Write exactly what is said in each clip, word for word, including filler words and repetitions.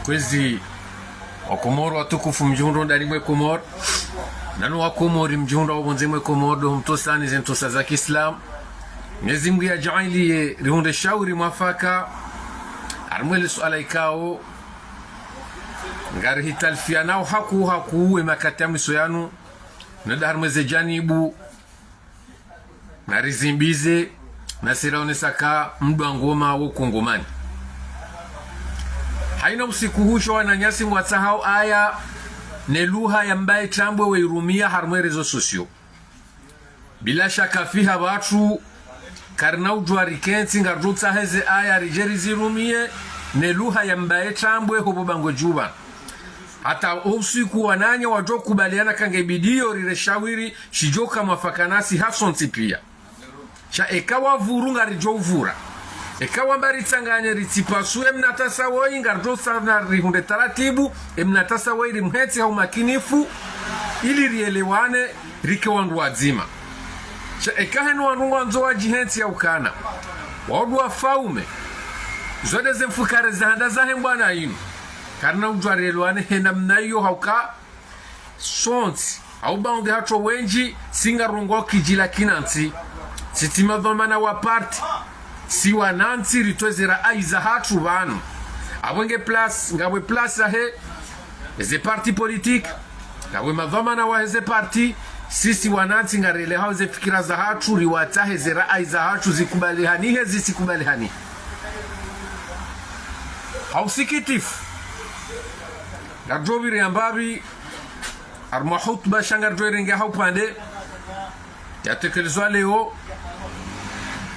Kwezi Wakomori watukufu mdjihundrao ndani mwe Komori, nanu Wakomori mdjihundrao pvondze mwe Komori, ndo humtosani ze ntosa za kiislamu. Mwenyezi Mungu yadjaaliye rihundre shauri mwafaka harimwa le suala ikao ngarihitalifianao hakuu hakuu ye makati ya mwiso yanu, neda harimwa ze janibu na rizimbize, na siraonesa ka mdru wa ngoma wo kongomani. Haina usiku huu sha wananyasi ngwatsahao aya ne lugha ya mbaye tambwe weirumia harimwa réseaux sociaux. Bila shaka fiha pvatsu karina udjuwa rikentsi ngaridjo tsaha ze aya ridje rizirumie ne lugha ya mbaye tambwe hopvo bangwe djuwa. Hata usiku wananya wadjo kubaliana ka nge bidiyo rire shawiri shidjoka mwafaka nasi hasontsi pia. Sha eka wavuru ngaridjo uvura. Eka wamba ritsanganye ritsipasuwe mnatasa woyi ngaridjo sana rihundre taratibu, e mnatasa woyi rimhentsi ha umakinifu, ili rielewane, rike wandru wadzima. Sha eka henu wandru ngwandzo wadjihentsi ya ukana wandru wafaume, zo nde ze mfukare za handa zahe mbwana inu. Karina udjuwa rielewane hena mna iyo hauka sontsi, hau bangwe hatru wendji, si ngarongoao kidjila kinantsi. Si tsi madhwamana wa parti, si wanantsi ritowe ze rayi zahatru pvanu. Apvo nge place, ngapvo place yahe ze parti politique, ngapvo madhwamana wahe ze parti, sisi wanantsi ngarelehao ze fikira zahatru, riwatsahe ze rayi zahatru zikubalihanihe, zisikubalihanihe. Ha usikitifu, ngaridjo pviri ya mbapvi, harimwa hutuba sha ngaridjo irenge ha upande, yatekelezwa leo,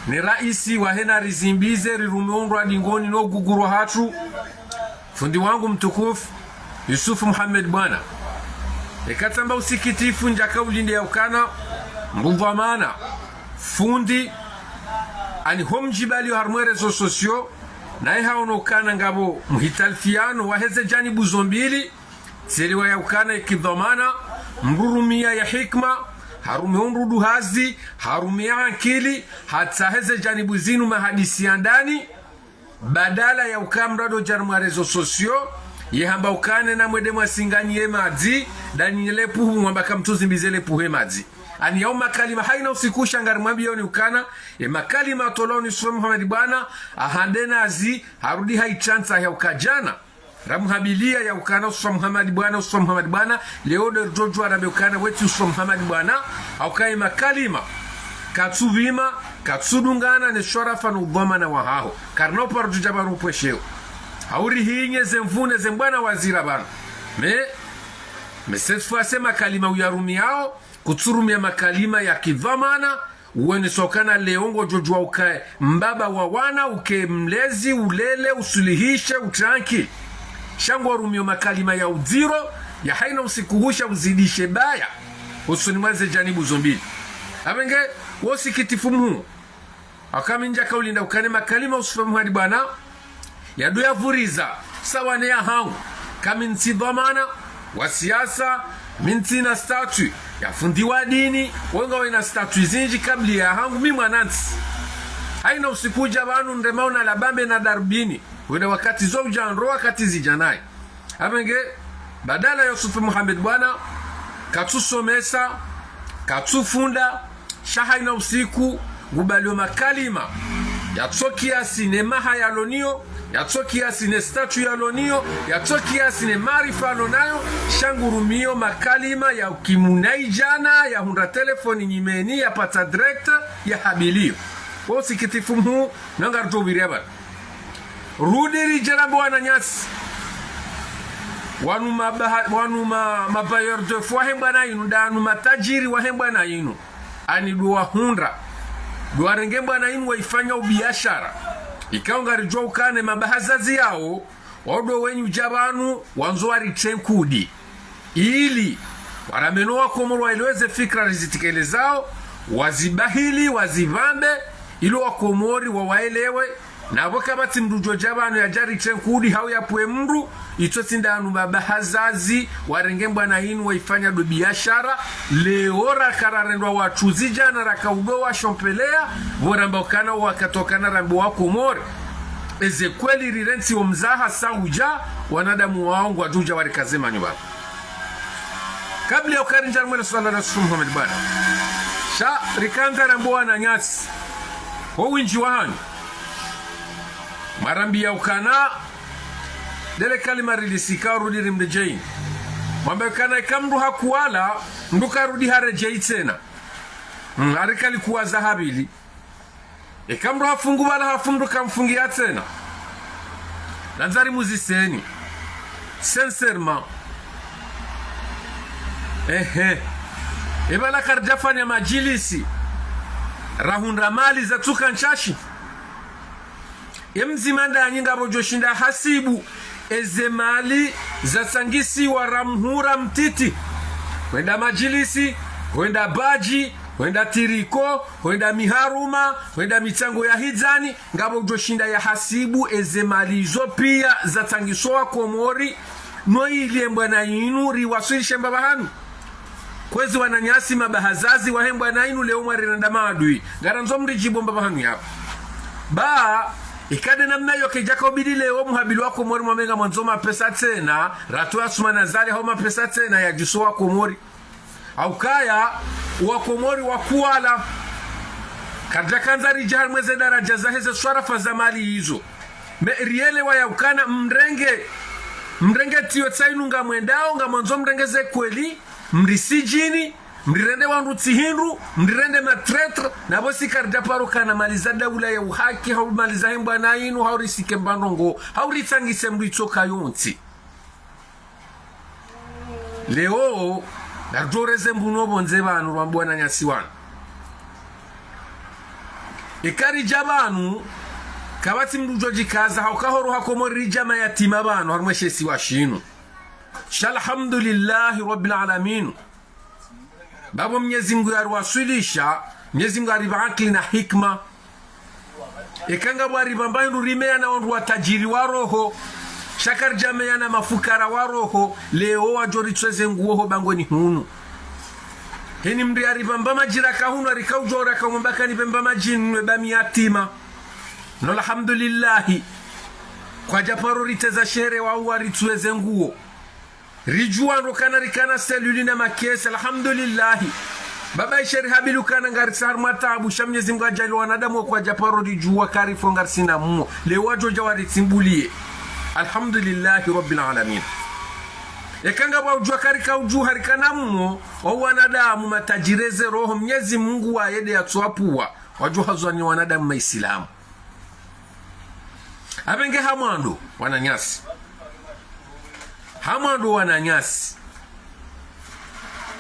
ne raisi wahe na rizimbize, rirume undru wa dingoni no guguru hatru, fundi wangu mtukufu, Yusuf Muhammad Bwana. Eka tsamba usikitifu ndjaka ulinde ya ukana, mdru dhwamana, fundi, ani ho mdjibaliyo harimwa réseaux sociaux, naye haono ukana ngapvo mhitalifiano wahe ze janibu zo mbili, tselewa ya ukana ye kidhwamana, mdru rumia ya hikima, harumia undru duhazi, harumia ankili, hatsahe ze janibu zinu mahadisi ya ndani, badala ya uka mdru ado dja harimwa réseaux sociaux, ye hamba ukana namwende mwasinganyiye madzi, ndani le puhu mwamba kamtsuzimbize le puhu ye madzi. Ani yao makalima haina usiku sha ngarimwambiyoni ukana, ye makalima yatolwao ni Yusuf Muhammad Bwana, ahande nazi, harudi haitsantsa ya uka djana. Ramhabiliya ya ukana Yusuf Muhammad Bwana, Yusuf Muhammad Bwana, leo nde ridjo djuwa rambe ukana wetsi Yusuf Muhammad Bwana, hauka ye makalima, katsupvima, katsudungana ne shwarafa no udhwamana wahaho. Karina uparo djudja paro upwesheo. Hauri hinye ze mvune ze mbwana wazira pvanu. Mais, mais cette fois, se makalima uyarumiyao, kutsurumia makalima ya kidhwamana, uwenesa ukana leo ngodjo djuwa ukaye mbaba wa wana, uke mlezi, ulele, usulihishe, utrankili. Sha ngwarumio makalima ya udziro, ya haina usiku huu sha uzidishe baya, usoni mwa ze janibu zo mbili. Apvenge, wo usikitifu mhuu. Hauka mi ndjaka ulinda ukana ye makalima Yusuf Muhammad Bwana, yado yavuriza, sawa ne yahangu. Ka mi ntsi dhwamana wa siasa, mi ntsina statut ya fundi wa dini, wo ngwawena statut zindji kabla yahangu, mi mwanantsi. Haina usiku udja pvanu ndremao na labambe na darubini, wende wakati zo udja ndro wakati zidja nayi. Apvenge, badala Yusuf Muhammad Bwana, katsusomesa, katsufunda, sha haina usiku, ngubaliyo makalima yatso kiasi ne maha yaloniyo, yatso kiasi ne statut yaloniyo, yatso kiasi ne maarifa yalonayo, sha ngurumiyo makalima ya kimunaidjana, yahundra telefoni nyumeni, yapatsa direct, yahabiliyo. Wo usikitifu mhuu, na ngaridjo pviri ya pvanu. Rudi ridje rambe wananyasi. Wanu mabaha-, wanu ma, ma bailleurs de fonds wahe mbwana inu, nda wanu matajiri wahe mbwana inu. Ani ndo wahundra, ndo warenge mbwana inu waifanya ubiashara. Ikao ngaridjuwa ukana ye mabahazazi yao, wao ndo wenyi udja pvanu, wandzo waritre nkudi. Ili, warambe no Wakomori waelewe ze fikira rizitekelezao, wazibahili, wazipvambe, ili Wakomori wawaelewe, na pvo kapvatsi mdru udjo dja pvanu yadje yaritre nkudi hau yapve mdru, itso tsi nda wanu mabahazazi, warenge mbwana inu waifanya ndo biashara, leo raka rarendwa watsuzi djana raka udo washompeleya, pvo ramba ukana wakati ukana rambe Wakomori. Eze kweli rirentsi wo mzaha sa udja, wanadamu wao ngwadjo udja warikaze manyo baba. Kabla ya ukaya rindjie harumwa le swala la Rasulu Muhammad bwana. Sha rikandza rambe wananyasi. Ho windji wahanyu. Mwarambiya ukana, ndele kalima rilisika rudi rimredjeyi. Mwambe ukana eka mndru hakuwala, mndru karudi haredjeyi tsena. Mm, hari kalikuwaza ha pvili. Eka mndru hafungu pvala hafu mndru kamfungiya tsena. Nandza rimuziseni. Sincèrement. Ehe. Epvala karidjafanya madjilisi. Rahundra mali zatsuka ntsashi. Ye mdzima ndanyi ngapvo djoshinda hasibu eze mali zatsangisiwa ra mhuu ra mtiti. Hwenda madjilisi, hwenda badji, hwenda tiriko, hwenda miharuma, hwenda mitsango ya hidzani, ngapvo djoshinda yahasibu eze mali izo piya zatsangiswa Komori, no ili ye mbwana inu riwaswilishe mbapvahanu. Kwezi wananyasi mabahazazi wahe mbwana inu leo mwarirenda maadui. Ngarandzo mridjibu mbapvahanu yapvo. Ba, ika nde namna iyo kedjaka ubidi leo muhabili wa Komori mwambe ngamwandzo mapesa tsena, ratowa Assoumani Azali hau mapesa tsena yadjuso wa Komori. Hau kaya, wa Komori wakuwala. Karidjakandza ridje harimwa eze daradja zaheze swarafa za mali izo. Me rielewa ya ukana mrenge, mrenge tiyo tsa inu ngamwendao, ngamwandzo mrenge ze kweli, mrisidjini, mrirende wandru tsi hindru, mrirende matraitres, na pvo si karidjaparo kana mali za daula ya uhaki, hau mali zahe mbwana inu, hau risike mbandrongo, hau ritsangise mndru itsoka yontsi. Leo, narudjoreze mbuno pvondze pvanu rwambe wananyasi wanu. Eka ridja pvanu, kapvatsi mndru djodjikaza, hauka horo ha Komori ridja mayatima pvanu, harumwa she isiwa shinu. Sha alhamdulillahi rabbil alamin. Bapvo Mnyezi Mngu yariwaswilisha, Mnyezi Mngu yaripva akili na hikima. Eka ngapvo yaripva mba hindru rimeyana wandru watadjiri wa roho, sha karidjameyana mafukara wa roho, leo wadjo ritsweze nguo ho bangweni hunu. Heni mndru yaripva mba madji raka hunu, yarika udjo raka umwamba kanipve mba madji nwe ba mi yatima. No alhamdulillahi. Kwadjaparo riteza shere wau waritsweze nguo. Ridjuwa ndo kana rikana cellule na makesi, alhamdulillahi. Baba ishe rihabili ukana ngaritsi harumwa taabu, sha Mnyezi Mngu hadjaaliya wanadamu wa kwadjaparo ridjuwa karifo ngarisina mmo. Leo wadjodja waritsimbuliye. Alhamdulillahi Rabbil Alamin. Eka ngapvo udjuwa karika udjuwa harikana mmo, wa wanadamu matadjiri ze roho, Mnyezi Mngu waye nde yatsuwapvuwa. Wadjo hazwani wanadamu maisilamu. Apvenge ha mwando, wananyasi. Ha mwando, wananyasi.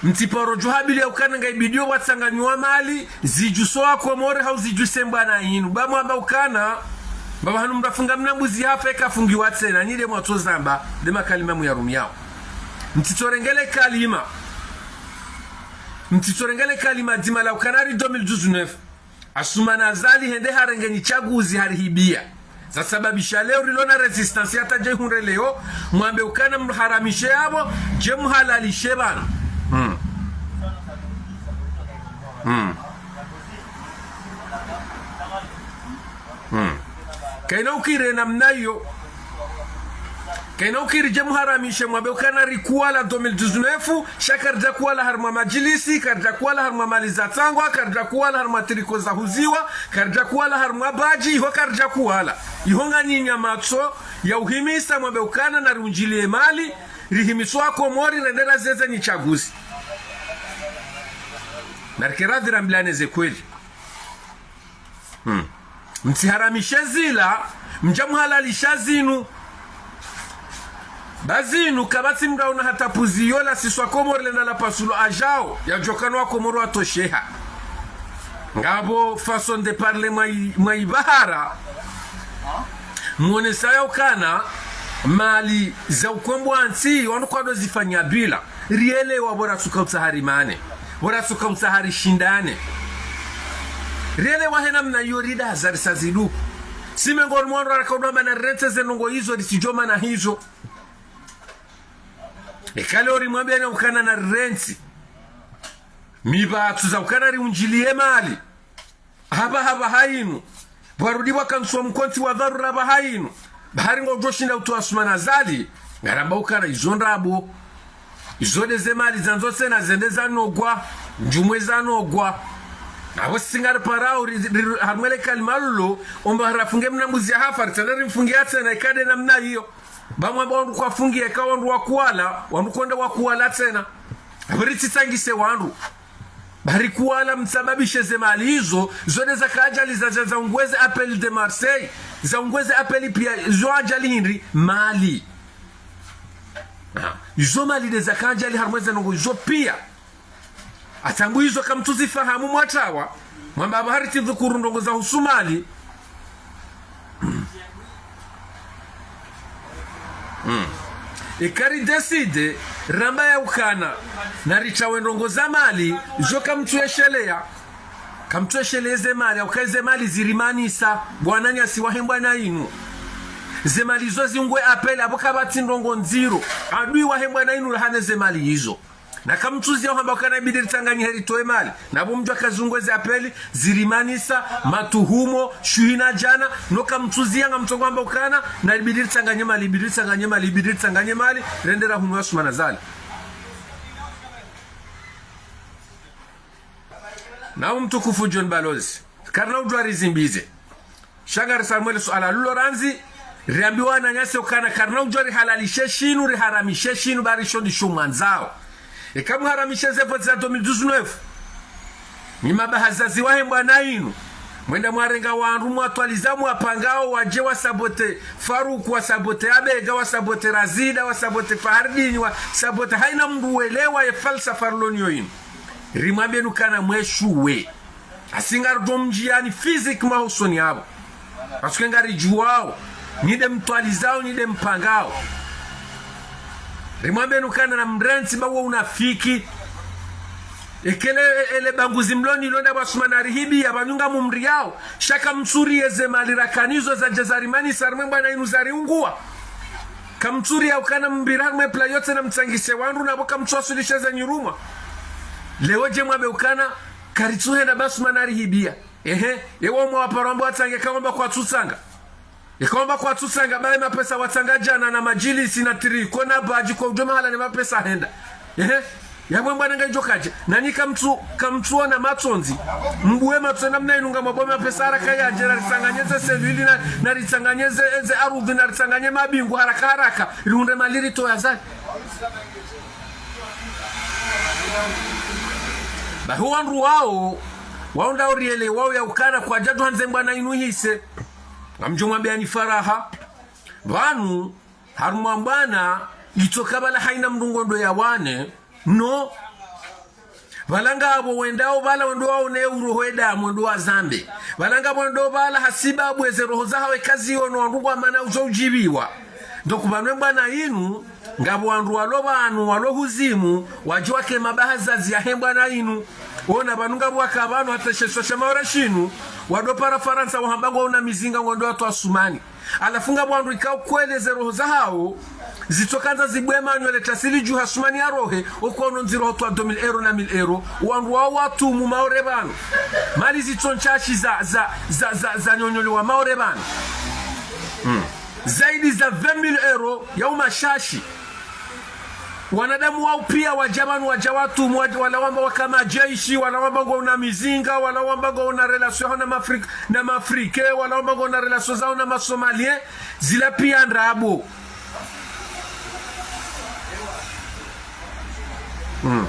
Mtsiparo djuhabili ya ukana ngaibidio watsanganyiwa mali, zidjuso wa Komori hau zidjuse mbwana inu. Ba mwamba ukana, baba hanu mrafunga mna mbuzi hafa eka fungiwa tsena, nyi nde mwatso zamba, nde makalima muyarumiyao. Mtsitsorengele kalima. Mtsitsorengele kalima dzima la ukana ri deux mille dix-neuf. Assoumani Azali hende harenge nyi tsaguzi harihibiya. Zasababisha leo rilo na résistance yatadje hundre leo, mwambe ukana mharamishe yapvo, dje muhalalishe pvanu. Hmm. Hmm. Hmm. Kaina ukiri namna iyo. Kaina ukiri dje muharamishe mwambe ukana rikuwala deux mille dix-neuf, sha karidja kuwala harumwa madjilisi, karidja kuwala harumwa mali zatsangwa, karidja kuwala harumwa tiriko zahuziwa, karidja kuwala harumwa badji, iho karidja kuwala. Iho nganyi nyamatso ya uhimisa mwambe ukana nariundjiliye mali, rihimiswa Komori, rendera zeze nyi tsaguzi. Narike radhi rambilane ze kweli. Hmm. Mtsiharamishe zila, mdja muhalalisha zinu. Ba zinu, kapvatsi mndru una hata puzi yola siswa Komori lenda la pasulo ajao, yadjokana wa Komori watosheha. Ngapvo façon de parler mwayi, mwayi bahara. Mwonesa ya ukana, mali za ukombowa ntsi, wanu kwado zifanya bila. Rielewa pvo ratsuka utsaha rimane. Pvo ratsuka utsaha rishindane. Rielewa he namna iyo rida hazarisa zidu. Si mengoni mwa wandru waraka udwa mana rirentsi ze ndrongo izo ritsidjo mana hizo. Eka leo rimwambiya na ukana narirentsi. Mipvatsu za ukana riundjiliye mali. Hapva, hapva, ha inu. Pvwarudi pvwakanuswa mkontsi wa dharura pvahanu. Bahari ngodjoshinda utowa Assoumani Azali. Ngaramba ukana izo ndrabo. Izo nde ze mali zandzo tsena zende zanogwa. Ndjumwe zanogwa. Apvo sisi ngariparao ri, ri, ri, harumwa le kalima lilo, omba harafunge mna mbuzi ya hafa, ritsende rimfunge ya tsena, ika nde namna iyo. Ba mwamba wandru kwafungiya, eka wandru wakuwala, wandru kwenda wakuwala tsena. Apvo ritsitsangise wandru. Bari kuwala mtsababishe ze mali izo, zo nde zaka ajali za, za, za ungweze appel de Marseille, za ungweze appel piya, zo ajali hindri, mali. Ah, izo mali nde zaka ajali harumwa ze ndrongo izo piya. Hata mbu izo kamtsuzifahamu mwatawa, mwamba apvo hari tsidhukuru ndrongo za husu mali. Mm. Ika ridécidé, ramba ya ukana, na ritawe ndrongo za mali, zo kamtsuesheleya. Kamtsuesheleya ze mali, ya uka ze mali zirimanisa, bwana nyasi wahe mbwana inu. Ze mali zo ziungwe appel, apvo kapvatsi ndrongo ndziro. Adui wahe mbwana inu rahane ze mali izo. Na kamtsuziya uhamba ukana ibidi ritsanganye heri towe mali. Na pvo mdjuwa ka ziungwe ze appel, zirimanisa, matuhumo, shuhina djana, no kamtsuziya ngamtsongo hamba ukana, na ibidi ritsanganye mali, ibidi ritsanganye mali, ibidi ritsanganye mali, rendera hunu Assoumani Azali. Na umtukufu John Balozi, karina udjuwa rizimbize. Sha ngarisalimwe le suala lilo randzi, riambiwa wananyasi ukana karina udjuwa rihalalishe shinu, riharamishe shinu, bari sho ndisho mwandzao. Eka muharamishe ze vote za deux mille dix-neuf. Nyi mabahazazi wahe mbwana inu. Mwenda mwarenga wandru mwatwaliza mwapangao wadje wasabote Farouk, wasabote Abega, wasabote Razida, wasabote Fahardini, wasabote haina mndru welewa ye falsafa rilo nayo inu. Rimwambiyeni ukana mweshuwe. Hasi ngaridjo mdjiyani physiquement hosoni yapvo. Parce que ngaridjuwao, nyi nde mtwalizao, nyi nde mpangao. Rimwambiyeni ukana na mrentsi ba wo unafiki. Eka le, ele banguzi mlo nalo nda pvwa Assoumani arihibiya, pvanu ngamumriyao. Sha kamtsuriya ze mali rakana nazo zadja zarimanisa harumwa mbwana inu zariungua. Kamtsuriya ukana mpvira harumwa ye pla yontsi na mtsangise wandru na pvo kamtsuwaswilisha ze nyurumwa. Leo dje mwambe ukana, karitsuhenda pvwa Assoumani arihibiya. Ehe, ewa mwa waparo amba watsange, eka wamba kwatsutsanga. Eka wamba kwatsutsanga, ba ye mapesa watsanga djana na madjilisi na tricot na badji kwa udjo mahala ne mapesa henda. Ehe, yapvo mbwana ngayidjo kaje. Na nyi kamtsu, kamtsuona matsondzi. Mbuwe matso namna inu ngamwambo mapesa haraka yadje, na ritsanganye ze selwili na, na ritsanganye ze, ze arudhi, na ritsanganye mabingu haraka haraka. Rihundre mali ritowe Azali. Bahi wandru wao, wao nda uriele wao ya ukana kwadjadjo handze mbwana inu hise. Ngamdjo mwambiyani faraha. Pvanu, harumwa mbwana, itsoka pvala haina mndru ngondo ya wane, no. Pvala ngapvo wendao pvala wendo waone uroho edamu wendo wazambe. Pvala ngapvo wendo pvala hasibabu eze roho zahawo kaziono wandru ngwamana udjo udjibiwa. Donc pvanu ye mbwana inu, ngapvo wandru walo pvanu, walo huzimu, wadji wake mabahazazi yahe mbwana inu. Ona pvanu ngapvo waka pvanu hata she isiwa sha Maore shinu, wado para Farantsa wahamba ngwauna mizinga ngwendo watwa Assoumani. Halafu ngapvo wandru ikao kweli ze roho zahawo, zitsokandza zibwe manyo le tasili dju ha Assoumani yarohe, okwa ono ndziro hutwa deux mille euros na mille euros, wandru wao watumu Maore pvanu. Mali zitso ntsashi za, za, za, za, zanyonyolewa Maore pvanu. Hmm. Zaidi za vingt mille euros ya umashashi. Wanadamu wao piya wadja pvanu wadja watumu, wadja, wala wamba waka majeshi, wala wamba ngwauna mizinga, wala wamba ngwauna relation na Mafrik-, na Mafrike, wala wamba ngwauna relation zao na Masomalien, zila piya ndrabo. Hmm.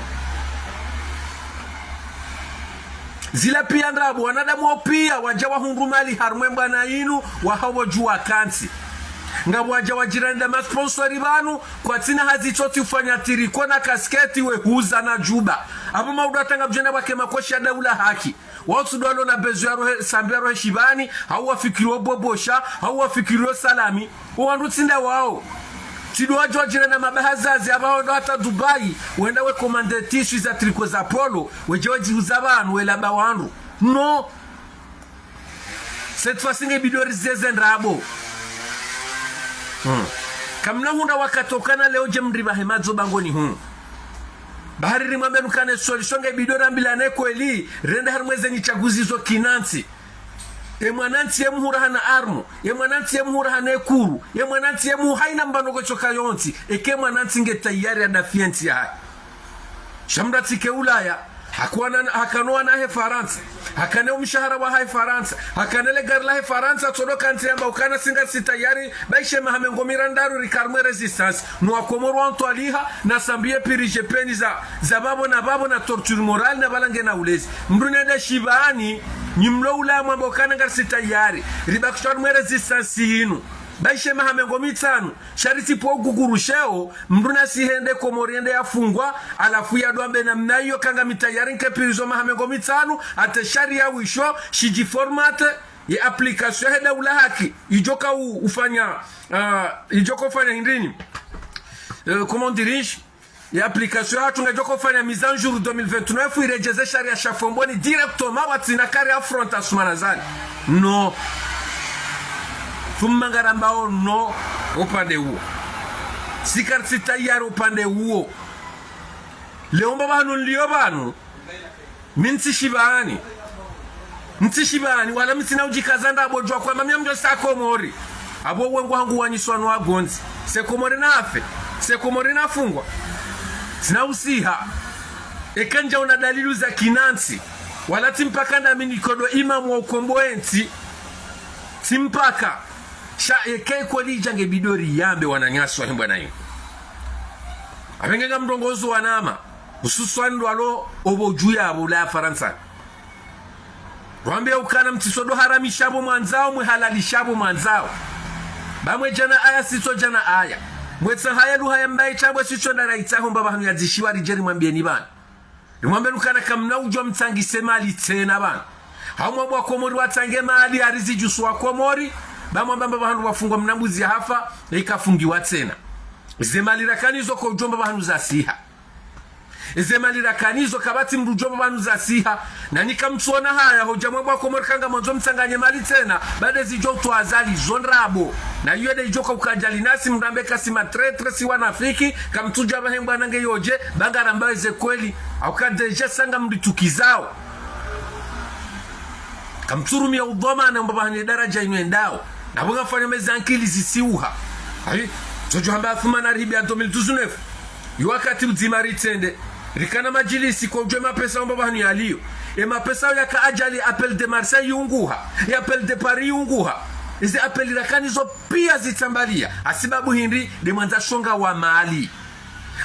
Zila piya ndrabo, wanadamu wao piya, wadja wahundru mali harumwa ye mbwana inu, wahawo dju wakantsi. Ngapvo wadja wadjirani nda masponsori pvanu, kwatsina hazi tsotsi ufanya tricot na kasketi we huza na djuba. Apvo maudu hata ngapvo djenda pvwake makoshi ya daula haki. Wao tsi ndo walo na besoin yarohe, sambi yarohe shibani, hau wafikiri wo bobosha, hau wafikiri wo salami. Owandru tsi nda wao. Tsi ndo wadjo wadjirani na mabahazazi, apvo wendo hata Dubai, wenda we commande tissu za tricot za polo, wedje wedjihuza pvanu, welaba wandru. No. Cette fois-ci nge bidi rizeze ndrabo. Hmm. Kamna hundra wakati okana leo dje mndri pvahe madzo bangoni hunu. Bahari rimwambiyeni ukana solution nge bidi rambilane kweli, rende harumwa eze nyitsaguzi zo kinantsi. Ye mwanantsi ye muhura hana armu, ye mwanantsi ye muhura hana ekuru, ye mwanantsi ye muhura haina mbano kotsoka yontsi, eke mwanantsi nge tayari ya dafiya entsi yahahe. Sha mndru atsike Ulaya, hakana, hakana owana wahe Farantsa, hakana omshahara wahahe Farantsa, hakana legari lahe Farantsa, tsodo kantsi yamba ukana si ngarisi tayari, baishe maha mengo mirandaru rika harumwa résistance, no wakomori wantwaliha, na sambiye piri dje peni za, za babo na babo na torture morale na balange na ulezi. Mndru nende shibani, nyi mlo Ulaya mwamba ukana ngarisi tayari, ribakishwa harumwa résistance yinu. Baishe maha mengo mitsanu, sha ritsipvo uguguru sheo, mndru nasi hende Komori yende yafungwa, halafu yadwambe namna iyo kanga mi tayari nike piri zo maha mengo mitsanu, hata sharia wisho, shidji formaté, ye application yahe daula haki, idjoka u-, ufanya, ah, idjoka ufanya hindrini. Euh, comment dirais-je? Ye application yahatru ngedjoka ufanya mise à jour deux mille vingt-neuf, iredjeze sharia sha Fomboni directement, watsina kari affronter Assoumani Azali. No. Thumma ngarambao no, upande uwo. Si karitsi tayari upande uwo. Leo mba pvanu nilio pvanu, mi ntsi shibani. Ntsi shibani, wala mi ntsina udjikaza ndrabo djuwa kwamba mi ngamdjo sa Komori. Abo wengo hangu wanyiswa no wagondzi. Se Komori nafe. Se Komori nafungwa. Ntsina usiha. Eka ndjaona dalilu za kinantsi. Wala tsi mpaka ndami nikodo imamu wa ukomboa entsi. Tsi mpaka. Sha eka ikolidja nge bidori yambe wananyasi wahe mbwana yinu. Apvenge ngamrongozo wanama. Hususwani ndwalo opvo dju yapvo Ulaya Farantsa. Rwambe ukana mtsisodo haramisha pvo mwandzao, mwe halalisha pvo mwandzao. Ba mwe djana aya, sitso djana aya. Mwe tsaha ye luha ya mbaye tshabwe sitso ndara itsaho mba pvahanu yadzishiwa ridje rimwambieni pvanu. Rimwambieni ukana kamna udjo mtsangise mali tsena pvanu. Hau mwambwa Komori watsange mali hari zidjusu wa Komori. Ba mwamba mba pvahanu wafungwa mna mbuzi ya hafa, ikafungiwa tsena. Ze mali rakanizo ko udjo mba pvahanu zasiha. Eze mali rakanizo kapvatsi mndru udjo pvanu zasiha. Na nyi kamtsuona haya, hodja mwambwa Komori kanga mwandzo mtsanganye mali tsena, bade zidjo utwa Azali, zo ndrabo. Na iyo de idjo ka uka Azali nasi mrambe ka si ma traître, si wanafiki, kamtsudja pvahe mbwana nge yodje, ba ngarambao eze kweli, au ka déjà sanga mritukizao. Kamtsurumia udhwamana mba pvahanu ye daradja inu yendao. Na pvo ngafanya mezi ankili zisiuha. Ayi, tsodjo hamba Athumani arihibia deux mille dix-neuf. Yo wakati udzima ritsende. Rikana madjilisi kwa udjuwa mapesa mba pvahanu yaliyo. E mapesa yaka Azali appel de Marseille yunguha. E appel de Paris yunguha. Ezi appel rakanizo pia zitsambalia. Hasibabu hindri de mwandza shonga wa mali.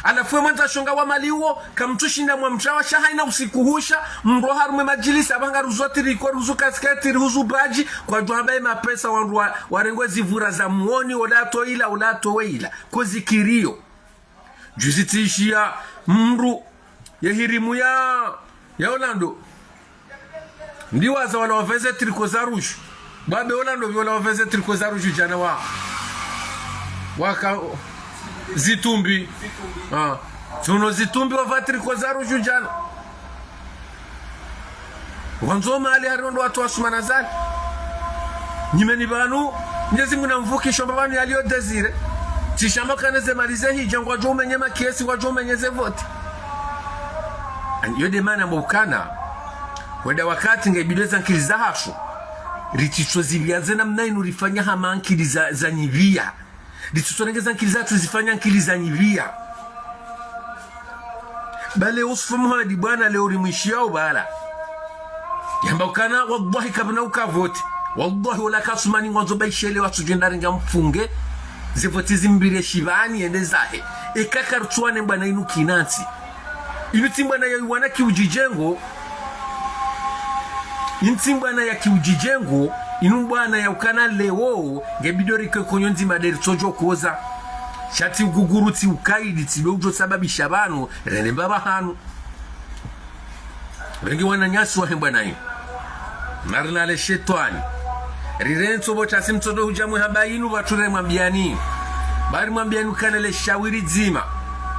Halafu ye mwandza shonga wa mali uwo, kamtsushinda mwamshawa sha haina usiku husha, mndru harumwa madjilisi, apvanga ruzu tiri, kwa ruzu kasketi, ruzu badji, kwadjuwa hamba ye mapesa wandru wa, warengwe zivura za muoni, ola toila, ola toweila, ko zikiriyo. Juzi tsishiya mndru, ye hirimu ya, ya Orlando. Ndiwaza wala waveze triko za rouge. Babe Orlando pvi wala waveze triko za rouge djana wa. Waka zitumbi. Ah. Tsuno zitumbi wava triko za rouge djana. Wandzo mali hari ondo watru wa Assoumani Azali. Nyimeni pvanu, Mnyezi Mungu namvukisho mba pvanu yaliyo Désiré. Tsishamba kana ze mali ze hidja ngwadjo umenye makesi, ngwadjo umenye ze vote. Ani yo de mana mba ukana. Wenda wakati nge bidwe za nkili za hashu. Ritsitso zipvia ze namna inu rifanya hama nkili za, za nyipvia. Ritsitso renge za nkili za tuzifanya nkili za nyipvia. Bale Yusufu Muhammad bwana leo rimwishiyao bala. Yamba ukana, wallahi kapvana uka vote. Wallahi wala ka Assoumani ngwandzo baishele watsudjenda renga mfunge. Ze vote zimbire shibani yende zahe. Eka kartsuwane mbwana inu kinantsi. Inu tsi mbwana ya iwana kiudjidjengo. Inu tsi mbwana ya kiudjidjengo. Inu mbwana ya ukana leo. Nge bidori ke konyo ndzima deri tsodjo koza. Sha tsi uguguru, tsi ukaidi, tsi be udjo sababisha pvanu. Rene mba pvahanu. Pvengi wananyasi wahe mbwana inu. Nari nale shetwani. Rirentso pvo tasi mtsodo hudja mwe hamba inu pvatsu remwambiani. Bari mwambiani ukana le shawiri dzima.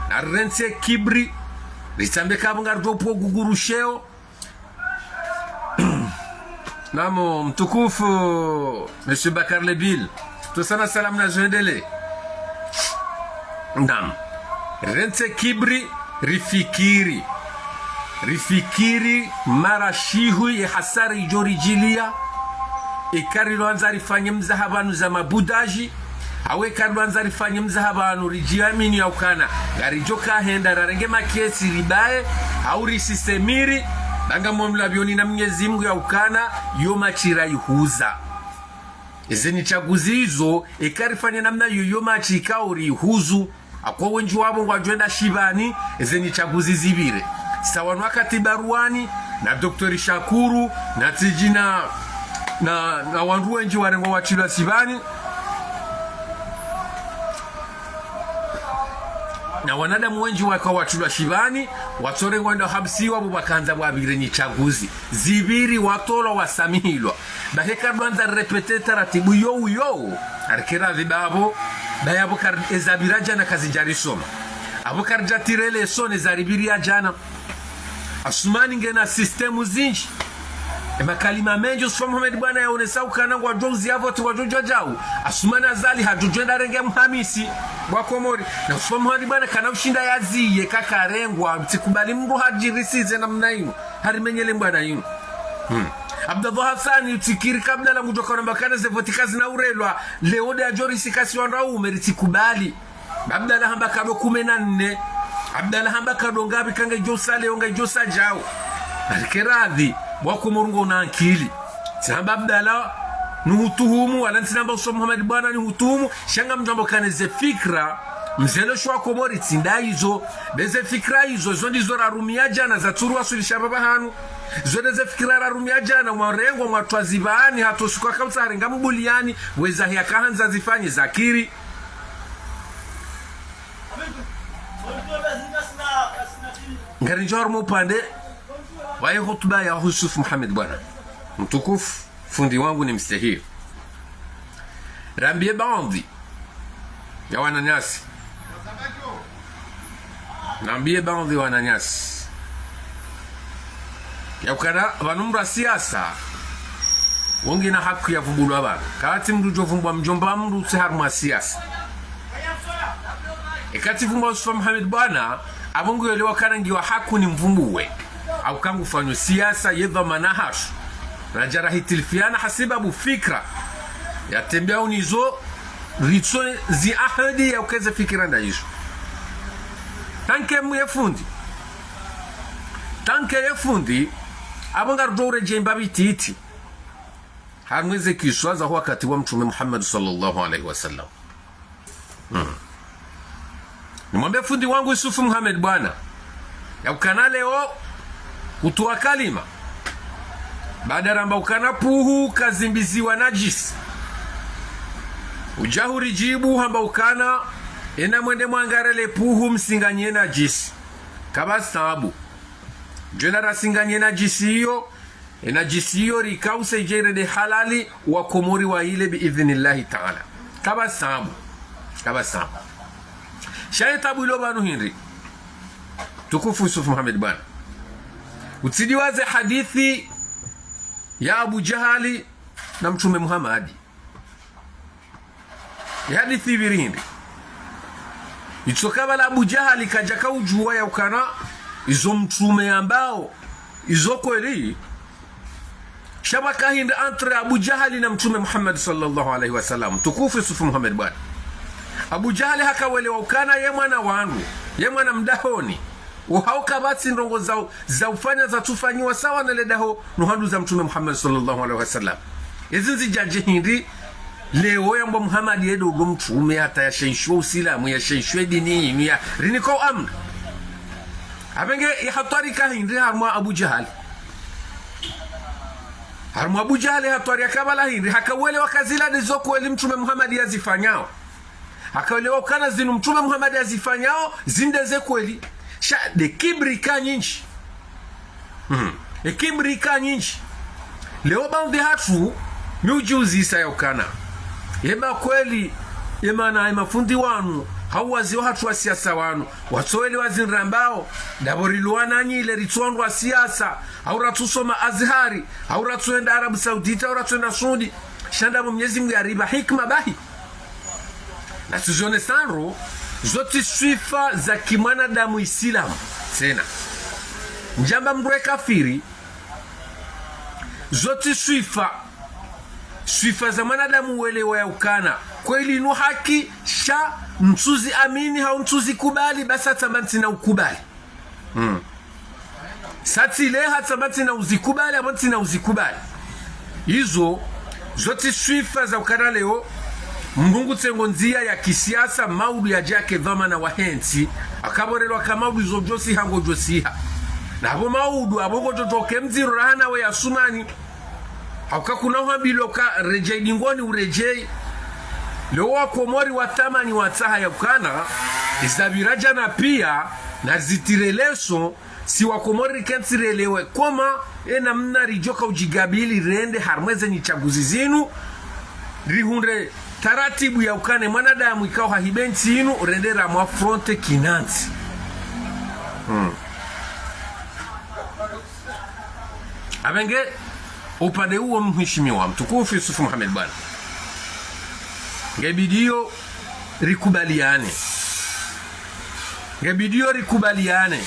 Narirentse kibri. Ritsambe kapvo ngaridjo pvo uguguru sheo. Namo mtukufu Monsieur Bakar Lebil. Tusana salamu na zendele. Naam. Rentse kibri, rifikiri. Rifikiri mara shihu ye hasara idjo ridjiliya. Eka rilwandza rifanye mzaha pvanu za mabudaji, hau eka rilwandza rifanye mzaha pvanu ridjiamini ya ukana ngaridjo kahenda rarenge makesi ribaye, hau risisemiri, ba ngamwamlapvioni na Mnyezi Mngu ya ukana yo matshi raihuza. Eze nyitsaguzi izo, eka rifanye namna yo, yo matshi ikao rihuzu, hauka wendji wapvo ngwadjo enda shipvani, eze nyitsaguzi zipvire. Sa wanu wakati Baruani, na Docteur Shakuru, na tsidji na, na, na wandru wendji warengwa watrilwa shipvani, na wanadamu wendji waka watrilwa shipvani, watsorengwa wenda habsiwa, pvo pvakandza pvwapvire nyitsaguzi. Zipviri, watolwa, wasamihilwa. Bahi eka rilwandza rirepete taratibu yo uyo, arikera pvi bapvo, ba yapvo kar-, eza pvira djana kazidjarisoma. Apvo karidjatire lesoni zaripviri ya djana. Asumani ngena sistemu zindji. E makalima mendji Yusufu Muhammad Bwana yaonesa ukana ngwadjo uziya pvotsi ngwadjo djadjau. Asumani Azali hadjo djwenda renge mhamisi wa Komori. Na Yusufu Muhammad Bwana kana ushinda yaziye kakarengwa. Tsikubali mndru hadjirisize namna inu. Harimenyele mbwana inu. Hmm. Abdallah Hassani utsikiri kabla la ngudjo kaona mbakana ze pvotsi kazina urelwa. Leo de adjo risika si wandru waume ritsikubali. Abdallah hamba kado kume na nne. Abdallah hamba kado ngapvi kanga idjo sa leo nga idjo sa djau. Arikera pvi, bo Wakomori ngona ankili. Tsihamba Abdallah nihutuhumu, wala ntsinamba Yusufu Muhammad Bwana nihutuhumu, sha ngamdjo amba ukana ze fikira, mzelo shwa Komori tsi nda izo, be ze fikira izo, izo ndizo rarumia djana zatsuruwaswilisha pvapvahanu. Zo nde ze fikira rarumia djana, mwarengwa, mwatwa zipvani, hata usiku akautsa harenga mbuliani, weza hiya kahandza zifanye zakiri. Ngaridjo harumwa upande wa ye hutuba ya Yusufu Muhammad Bwana. Mtukufu, fundi wangu ni mstehii. Rambiye baadhwi ya wananyasi. Nambiye baadhwi ya wananyasi. Ya ukana pvanu mndru wa siasa, wongina haki ya vumbulwa pvanu. Katsi mndru djo vumbwa mdjomba mndru tsi harumwa siasa. Eka tsi vumbwa Yusufu Muhammad Bwana, apvo nguyelewa ukana ngiwa haki ni mvumbuwe. Hauka ngufanyo siasa ye dhwamana hatru. Radja rahitilifiana hasibabu fikira. Ya tembea unizo ritso zi ahadi ya ukeze fikira nda izo. Tanke mwe fundi. Tanke ye fundi, apvo ngarudjo uredjei mbapvi titi. Harumwa eze kiswa za wakati wa Mtrume Muhammad swallallahu alayhi wa sallam. Hmm. Nimwambe fundi wangu Yusufu Muhammad Bwana. Ya ukana leo, kutuwa kalima. Baada ramba ukana puhu kazimbiziwa nadjisi. Udja huridjibu hamba ukana, ena mwende mwangare le puhu msinganye nadjisi. Kapvatsi taabu. Djwenda rasinganye nadjisi iyo, enadjisi iyo rikause idje irende halali Wakomori waile bi idhnillahi taala. Kapvatsi taabu. Kapvatsi taabu. Sha ye taabu ilo pvanu hindri. Mtukufu Yusufu Muhammad Bwana. Utsidiwaze hadisi ya Abu Jahali na Mtrume Muhammad. Ye hadisi ipviri hindri. Itsoka pvala Abu Jahali kadjaka udjuwa ya ukana izo Mtrume yambao izo kweli. Sha pvaka hindri entre Abu Jahali na Mtrume Muhammad swallallahu alayhi wa sallam. Mtukufu Yusufu Muhammad Bwana. Abu Jahali haka welewa ukana ye mwana wandru, ye mwana mdahoni. Uhauka pvatsi ndrongo za, za ufanya zatsufanyiwa sawa na le daho no handru za Mtrume Muhammad swallallahu alayhi wa sallam. Ezi nzidjadje hindri, leo yambwa Muhammad ye ndo mtrume hata yashaishiwa Usilamu, yashaishiwa dini inu ya, riniko amri. Apvenge ye hatwari ka hindri harumwa Abu Jahali. Harumwa Abu Jahali hatwari yaka pvala hindri, haka welewa ukana zila nde zo kweli Mtrume Muhammad yazifanyao. Haka welewa ukana zinu Mtrume Muhammad yazifanyao, zinde ze kweli. Sha nde kibri ka nyindji. Hmm. E kibri ka nyindji. Leo baadhwi hatru, mi udjiuzisa ya ukana. Eba kweli, emana, emafundi wanu, hau wazee hatru wa siasa wanu, watsowelewa zinu rambao, ndapvo riluwana nyi ile ritsu wandru wa siasa, hau ratsusoma Azhari, hau ratsuenda Arabie Saoudite, hau ratsuenda Saudi, sha ndapvo Mnyezi Mngu yaripva hikima bahi. Na tsi zone sandro, zo tsi swifa za kimwanadamu Isilamu. Tsena. Ndjamba mndru ye kafiri, zo tsi swifa, swifa za mwanadamu welewa ya ukana kweli inu haki, sha ntsuzi amini hau ntsuzi kubali, basi hata mba ntsina ukubali. Hmm. Sa tsi le hata mba ntsina uzikubali, amba ntsina uzikubali. Izo, zo tsi swifa za ukana leo, mndru ngutsengo ndzia ya kisiasa, maudu ya djake dhwamana wahe ntsi, akaborelwa ka maudu izo djosiha ngodjosiha. Na abo maudu, abo ngodjo toke mdziro raha nawe ya sumani, hauka kuna hwambilwa ka redjei dingoni uredjei. Leo wa Komori watamani watsaha ya ukana, iza pvira djana pia, na zitire leso, si wa Komori rikentsi relewe koma, ena mna ridjoka udjigabili rende harumwa ze nyitsaguzi zinu, rihundre taratibu ya ukana e mwanadamu ikao hahiba entsi inu, rende ramwa fronte kinantsi. Hmm. Abenge, upande uwo mheshimiwa mtukufu Yusuf Mohamed Bwana. Ngebidiyo rikubaliane. Ngebidiyo rikubaliane.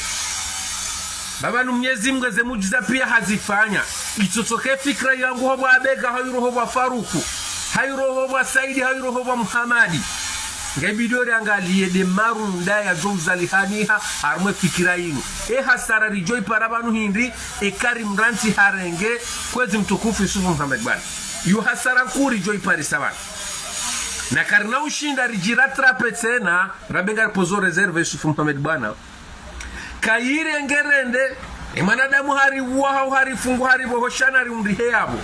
Baba nu Mnyezi Mngu eze mujiza pia hazifanya. Itsotsoke fikira yangu ho bwa Abega, hairo ho bwa Faruku, hairo ho bwa Saidi, hairo ho bwa Muhamadi. Ngebidiyo riangaliye de marunda yadjo uzalihaniha harumwa e fikira inu. E hasara ridjo ipara pvanu hindri, e kari mrantsi harenge, kwezi mtukufu Yusuf Mohamed Bwana. Iyo hasara nkuu ridjo iparisa pvanu. Na karina ushinda ridjira trape tsena, rabenga ripozo réserve Yusuf Mohamed Bwana. Kayirenge rende, e mwanadamu hariuwa hau harifungu hariboho sha na riundrihe yapvo.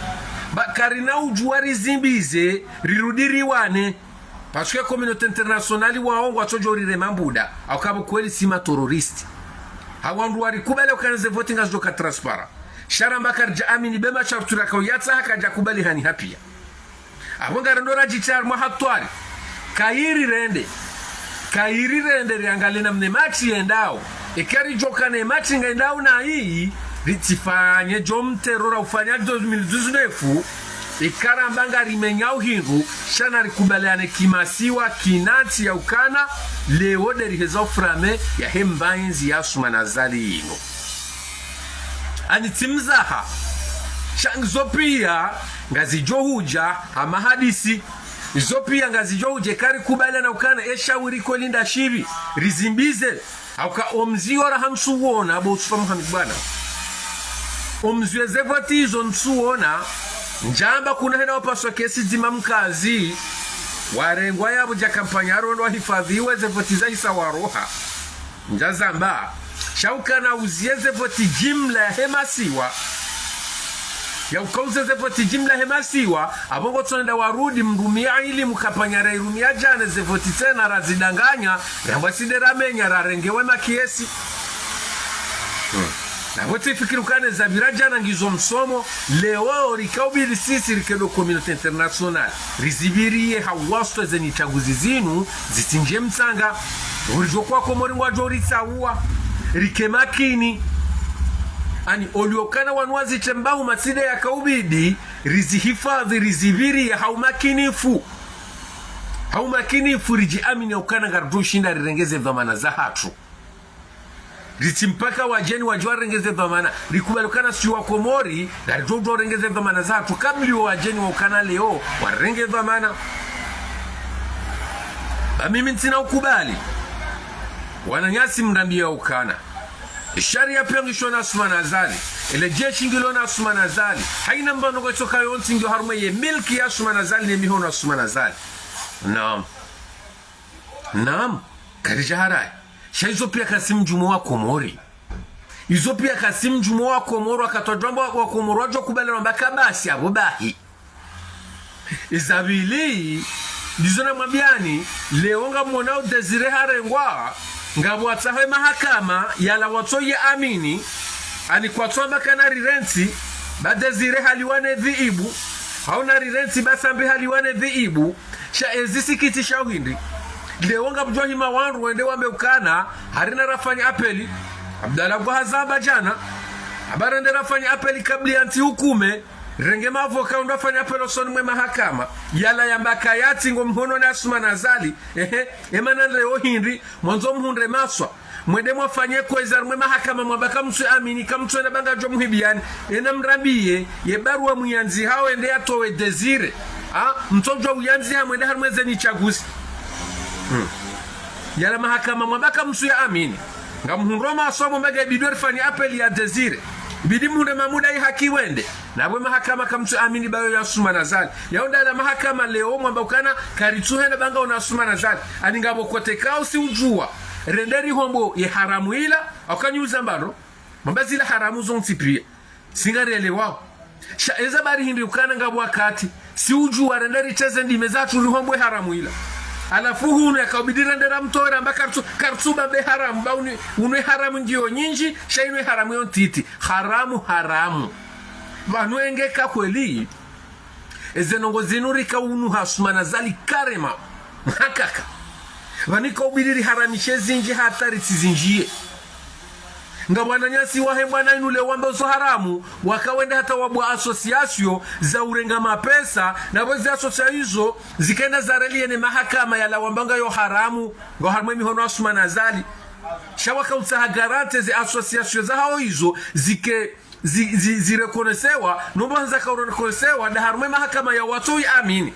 Ba karina udjuwa rizimbize, rirudi riwane. Parce que communauté internationale wawo ngwatsodjo rirema mbuda, hauka pvo kweli si ma terroriste. Hawandru warikubali ukana ze voti ngazidjoka transparent. Sha ramba karidja amini be masharutwi rakao yatsaha kadja kubali haniha pia. Apvo ngarendo radjitria harumwa hatwari. Kayiri rende. Kayiri rende riangaliye namna e match yendao. Eka ridjoka ne match ngayendao nayi, ritsifanye djo mtero raufanya deux mille dix-neuf, eka ramba ngarimenyao hindru, sha na rikubaliane kimasiwa, kinantsi ya ukana, leo de riheza uframe yahe mbaindzi ya Assoumani Azali inu. Ani tsi mzaha. Sha ngizo pia ngazidjo hudja ha mahadisi. Izo pia ngazidjo hudja eka rikubaliana ukana e shawiri kweli nda shipvi. Rizimbize. Hauka o mzio raha ntsuwona, bo Yusuf Mohamed Bwana. O mzio ze voti izo ntsuwona, ndjamba kuna hena wapaswa kesi dzima mkazi, warengwa yapvo dja kampanya aro ndo wahifadhiwe ze voti zahisa waroha. Ndjazamba, sha ukana uziye ze voti jimla yahe masiwa. Ya uka uziye ze voti jimla yahe masiwa, apvo ngotsonenda warudi mrumia ili mkampanya rairumia djana ze voti tsena razidanganya, rambwa si de ramenya rarengewe makesi. Hmm. Na pvo tsifikiri ukana eza pvira djana ngizo msomo, leo rikaubili sisi rike do communauté internationale. Rizipviriye hawaswitwa ze nyitsaguzi zinu, zitsindje mtsanga. Uridjo kwa Komori ngwadjo ritsauwa. Rike makini. Ani olio ukana wanu wazitsembahu matside yakaubidi, rizihifadhi, rizipviriye ha umakinifu. Ha umakinifu ridji amini ukana ngaridjo shinda rirenge ze dhwamana zahatru. Ritsi mpaka wadjeni wadjo warenge ze dhwamana. Rikubali ukana si wa Komori, ngaridjo udjo renge ze dhwamana zahatru kabla wo wadjeni wa ukana leo warenge dhwamana. Ba mimi ntsina ukubali. Wananyasi mrambiya ukana. Sharia pia ngisho na Assoumani Azali. Ele jeshi ngilo na Assoumani Azali. Haina mbano kwa itsoka yontsi ngiyo harumwa ye milki ya Assoumani Azali ne mihono Assoumani Azali. Naam. Naam. Karidja harayi. Sha izo pia kasi mdjumo wa Komori. Izo pia kasi mdjumo wa Komori, wakati wadjwamba wa Komori wadjo kubali wamba kabasi apvo bahi. Eza pvili, ndizo namwambiyani, leo ngamwonao Désiré harengwa, ngapvo watsahe mahakama, yala watso ye amini, ani kwatso amba kana rirentsi, ba Désiré haliwa ne dhiibu, hau na rirentsi ba Sambi haliwa ne dhiibu, sha ezi sikitishao hindri. Leo ngapvudjo hima wandru wende wambe ukana, harina rafanya apeli, Abdallah ngwa hazamba djana, amba rende rafanya apeli kabla ya ntsi hukume, Renge mavoka undru afanye appel osoni mwe mahakama. Yala yamba kayatsi ngo mhononi Assoumani Azali. Ehe, emana leo hindri, mwandzo mhundre maswa. Mwende mwafanye kwezi harumwe mahakama mwamba kamtsu amini, kamtsu ena banga djo muhibiani. Ena mrambiye, ye barua muyandzi hao ende yatowe Désiré. Ha, mtsodjua uyandzi ha mwende harumwe ze nyitsaguzi. Hmm. Yala mahakama mwamba kamtsu ya amini. Ngamhundro maswa mwamba nge bidi rifanye appel ya Désiré. Bidi mhundre mamuda yi haki wende. Napvo mahakama kamtsu amini bayo ya Assoumani Azali. Yaonda la mahakama leo mwamba ukana karitsu hena banga ona Assoumani Azali. Ani ngapvo kote kao si udjua. Rende rihombo ye haramu ila. Au kanyi uza mbano. Mwamba zila haramu zontsi pia. Si ngarielewao. Sha eza bari hindri ukana ngapvo wakati. Si udjua rende riteze ndime zatru rihombo ye haramu ila. Halafu hunu yakaubidi rende ramtowe ramba karitsu, karitsu bambe haramu. Ba unu, unu ye haramu ngiyo nyindji, sha inu ye haramu yo ntiti. Haramu, haramu. Pvanu enge ka kweli, eze ndrongo zinu rika unu ha Assoumani Azali karema. Hakaka. Pvanu ikaubidi riharamishe zindji hata ritsi zindjiye. Ngapvo wananyasi wahe mbwana inu leo wamba uso haramu, waka wende hata wabua association za urenga mapesa, napvo ze association izo, zikenda zareliye ne mahakama yala wamba ngayo haramu, ngo harumwe mihono Assoumani Azali. Sha waka utsaha garantie ze association zahao izo, zike zi, zi, zirekonesewa, nomba handza kaurekonesewa, nda harumwe mahakama ya watso yi amini.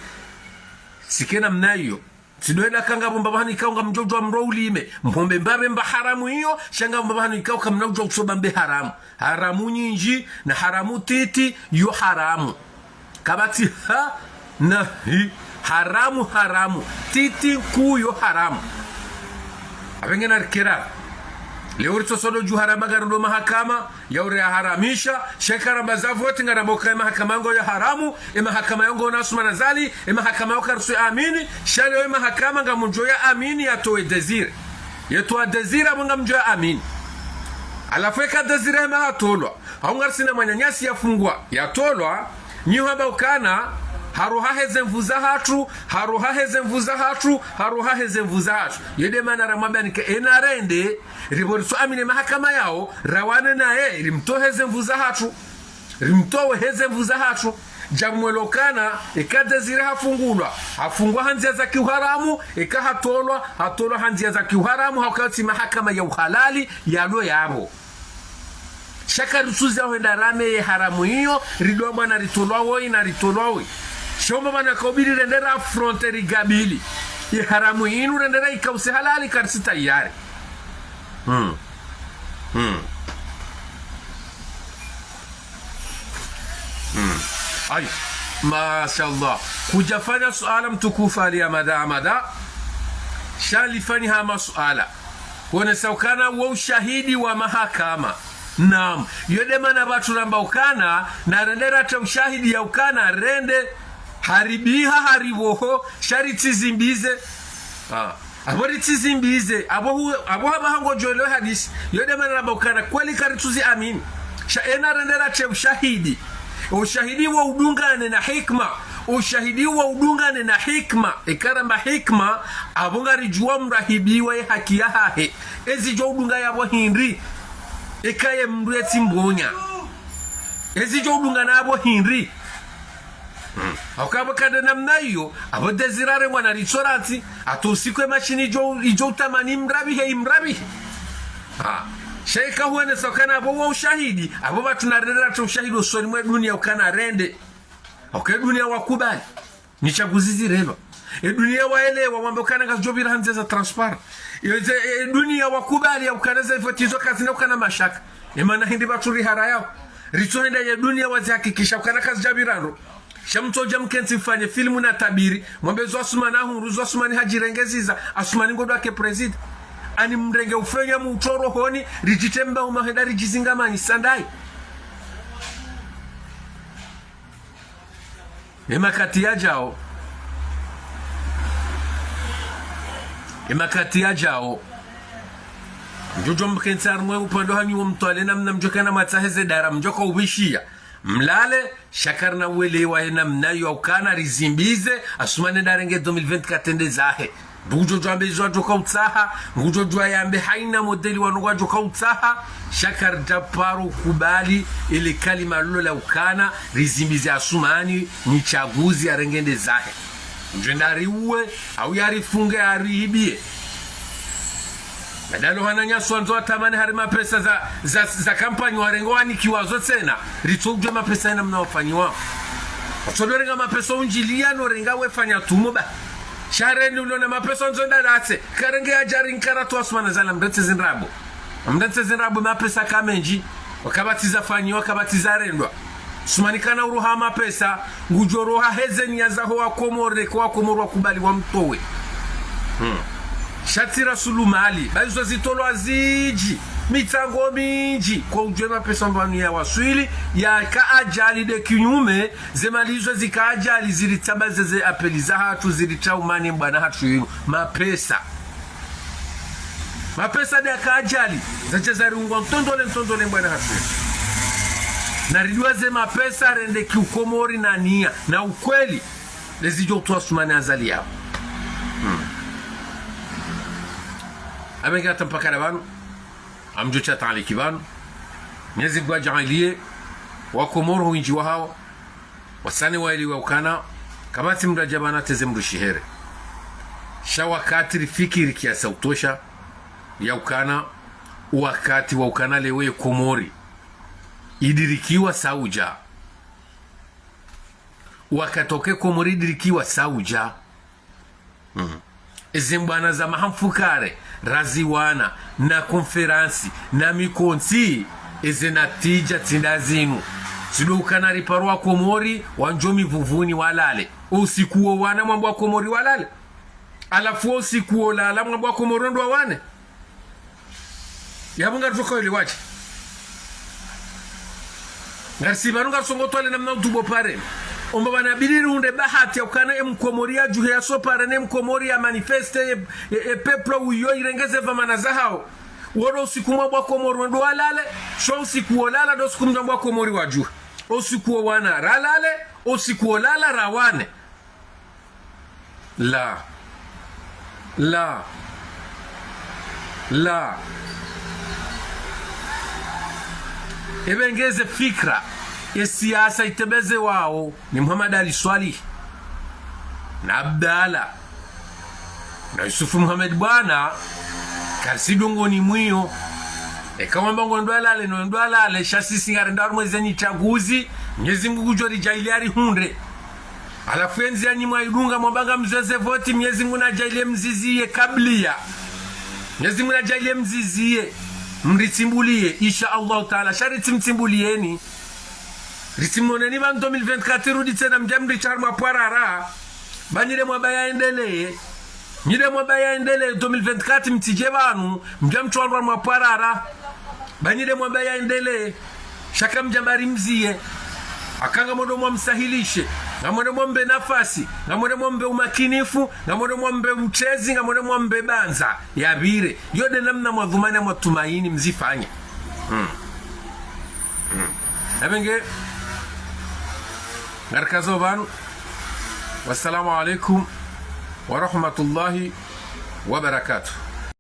Sike namna iyo. Tsidwena kanga bomba bahani kaunga mdjodjua mro ulime. Mpombe mbapve mba haramu iyo, sha nga bomba bahani kauka mna udjua usoba mbe haramu. Haramu nyindji, na haramu titi, yo haramu. Kapvatsi ha, na hi, haramu, haramu, titi nkuu yo haramu. Apvenge na rikera. Leo ritsosodo dju haramba ngarudo mahakama, ya ure ya haramisha, sha eka ramba za voti ngaramba uka e mahakama yangu ya haramu, e mahakama yangu ona Assoumani Azali, e mahakama yo karitsu amini, sha leo e mahakama ngamdjo ya amini yatowe Désiré. Yetowa Désiré apvo ngamdjo ya amini. Halafu eka Désiré hema hatolwa. Hau ngarisina mwananyasi yafungwa, yatolwa, nyi hamba ukana, haroha heze nvu zahatru, haroha heze nvu zahatru, haroha heze nvu zahatru. Yede mana ramwambia nike ena rende, ripvo ritso amini mahakama yao, rawane naye, rimtowe heze nvu zahatru. Rimtowe heze nvu zahatru. Djamwelo kana, eka Désiré hafungulwa, hafungwa ha ndzia za kiuharamu, eka hatolwa, hatolwa ha ndzia za kiuharamu, hauka tsi mahakama ya uhalali, yalo yapvo. Sha karitsuzi ya hwenda rame ye haramu iyo, ridwa mwana ritolwa woyi na ritolwa woyi. Sha omba mana kaubidi rende ra affronter rigabili. Ye haramu inu rende ra ikause halali karitsi tayari. Hmm. Hmm. Hmm. Ayo. Mashallah. Kudjafanya suala mtukufu Ali Amada Amada. Sha lifanya hama suala. Kuonesa ukana wo ushahidi wa mahakama. Naam. Yo de mana pvatsu ramba ukana, na rende ratre ushahidi ya ukana, rende haribiha hariboho, sha ritsi zimbize. Ah. Apvo ritsi zimbize, apvo hu-, apvo hapvaha ngodjo elewa hadisi. Yo de mana ramba ukana, kweli karitsuzi amini. Sha ena rende ratre ushahidi. Ushahidi wa udungane na hikma. Ushahidi wa udungane na hikma. Eka ramba hikma, apvo ngaridjua mrahibiwa ye haki yahahe. Ezi djo udunga yapvo hindri. Eka ye mndru yetsi mbonya. Ezi djo udunga na yapvo hindri. Hmm. Hauka apvo kade namna iyo, apvo Désiré arengwa na ritsorati, hata usiku ye mashini idjo, idjo utamani imrabihe, imrabihe. Ha. Sha ika huonesa ukana apvo wa ushahidi, apvo pvatsu na rende ratre ushahidi usoni mwe dunia ukana rende. Hauka e dunia wakubali. Nyitsaguzi zirelwa. E dunia waelewa wamba ukana kazidjo pvira ha ndzia za transparent. E ze-, e dunia wakubali ya ukana ze voti izo kazina ukana mashaka. E mana hindri pvatsu rihara yao. Ritsohenda ye dunia wazihakikisha ukana kazidja pvira ndro. Sha mtsodja mkentsi mfanye filmu na tabiri. Mwambe zo Assoumani ahundru, zo Assoumani hadjirengeziza. Assoumani ngodjo ake président. Ani mrenge ufenya mutoro honi, ridjitemba umahenda ridjizingamanyi sandai. Emakati yadjao. Emakati yadjao. Mdjodjo mkentsi harumwe upande hanyu wo mtwale namna mdjokana mwatsahe ze dara mdjoka ubishiya. Mlale, sha karina uelewa ye namna yo ukana rizimbize, Assoumani ndarenge deux mille vingt-quatre ende zahe. Ngudjo djwambe izo wadjo kautsaha, ngudjo djwayambe haina modeli wanu wadjo kautsaha, sha karidja paro kubali, ele kalima lolo la ukana, rizimbize Asumani, ni tsaguzi yarenge nde zahe. Ngudjo enda riuwe, au yarifunge, arihibiye. Madalo hana nyaso wandzo watamani hari mapesa za, za, za kampanyi warenge wanikiwa zo tsena, ritso udjwe mapesa yena mna wafanyiwa. Watsodo renga mapesa undjiliya no renga wefanya tumo ba. Sha rende ulo na mapesa ndzo ndaratse. Karenge ya djari nkara tu Asumani zala mretse zindrabo. Mretse zindrabo mapesa kamendji. Wakabatiza fanyiwa, wakabatiza rendwa. Sumani kana uroha mapesa, ngudjo roha heze niya zaho wa Komori, kwa Komori wakubali wamtowe. Hmm. Sha tsi rasulumali, ba izo zitolwa zindji, mitsango mindji, kwa udjwe mapesa mbwanu ya waswili, yaka ajali de kinyume, ze mali izo zika ajali zilitsaba zeze apeli zahatru zilitsaumane mbwana hatru yinu. Mapesa. Mapesa de yaka ajali, zadja zariungwa ntondole, ntondole mbwana hatru yinu. Naridjuwa ze mapesa rende kiukomori na niya, na ukweli, lezi djo utwa Asumani Azali yao. Hmm. Amenge hata mpaka na pvanu, amdjo tsa taaliki pvanu, Mnyezi Mngu adjaaliye, wa Komori windji wahao, wasane waelewe ukana, kapvatsi mndru adja pvanu ateze mndru shihere. Sha wakati rifikiri kiasi ya utosha, ya ukana, wakati wa ukana lewo ye Komori idirikiwa saudja. Wakati wa uke Komori idirikiwa saudja. Mhm. Eze mbwana za maha mfukare, raziwana, na konferansi, na mikontsi, eze natija tsi nda zinu. Tsi ndo ukana riparo wa Komori, wandjo mivuvuni walale. Usiku wo wana mwambo wa Komori walale. Halafu wo usiku wo lala mwambo wa Komori ndo wawane. Yapvo ngaritsoka wele wadje. Ngarisi pvanu ngarisongo twale namna utubo pare. Omba pvanu yabidi rihundre bahati ya ukana ye mkomori yadjuhe yaso pare ne mkomori ya manifeste ye, ye, ye peuple uyo irenge ze dhwamana zahao. Woro usiku mwambo wa Komori wendo walale, sho usiku wo lala ndo usiku mwambo wa Komori wadjuhe. Usiku wo wana ralale, usiku wo lala rawane. La. La. La. Ebe ngeze fikra, ye siasa itembezewao ni Muhammad Ali Swalihi, na Abdallah, na Yusufu Muhammad Bwana, karisi dongoni mwiyo. Eka wamba ngo ndo walale, no ndo walale, sha sisi ngarenda harumwa eze nyitsaguzi, Mnyezi Mngu ngudjo ridjaaliya rihundre. Halafu ye ndziya nyi mwaidunga mwamba ngamzweze voti, Mnyezi Mngu nadjaaliye mziziye kabliya. Mnyezi Mngu nadjaaliye mziziye. Mritsimbuliye, insha Allahu Taala. Sha ritsimtsimbuliyeni. Ritsimwoneni pvanu deux mille vingt-quatre rudi tsena mdja mritsaha harumwa pwarara. Ba nyi de mwamba yaendeleye. Nyi de mwamba yaendeleye deux mille vingt-quatre mtsidje pvanu, mdja mtsaha harumwa pwarara. Ba nyi de mwamba yaendeleye. Sha kamdjamba rimziye. Aka ngamwendo mwamsahilishe, ngamwendo mwambe nafasi, ngamwendo mwambe umakinifu, ngamwendo mwambe utsezi, ngamwendo mwambe bandza yapvire. Yo de namna mwadhumani ya mwatumaini mzifanye. Hmm. Hmm. Yapvo nge, ngarikazo pvanu. Wassalamu alaikum wa rahmatullahi wa barakatuh.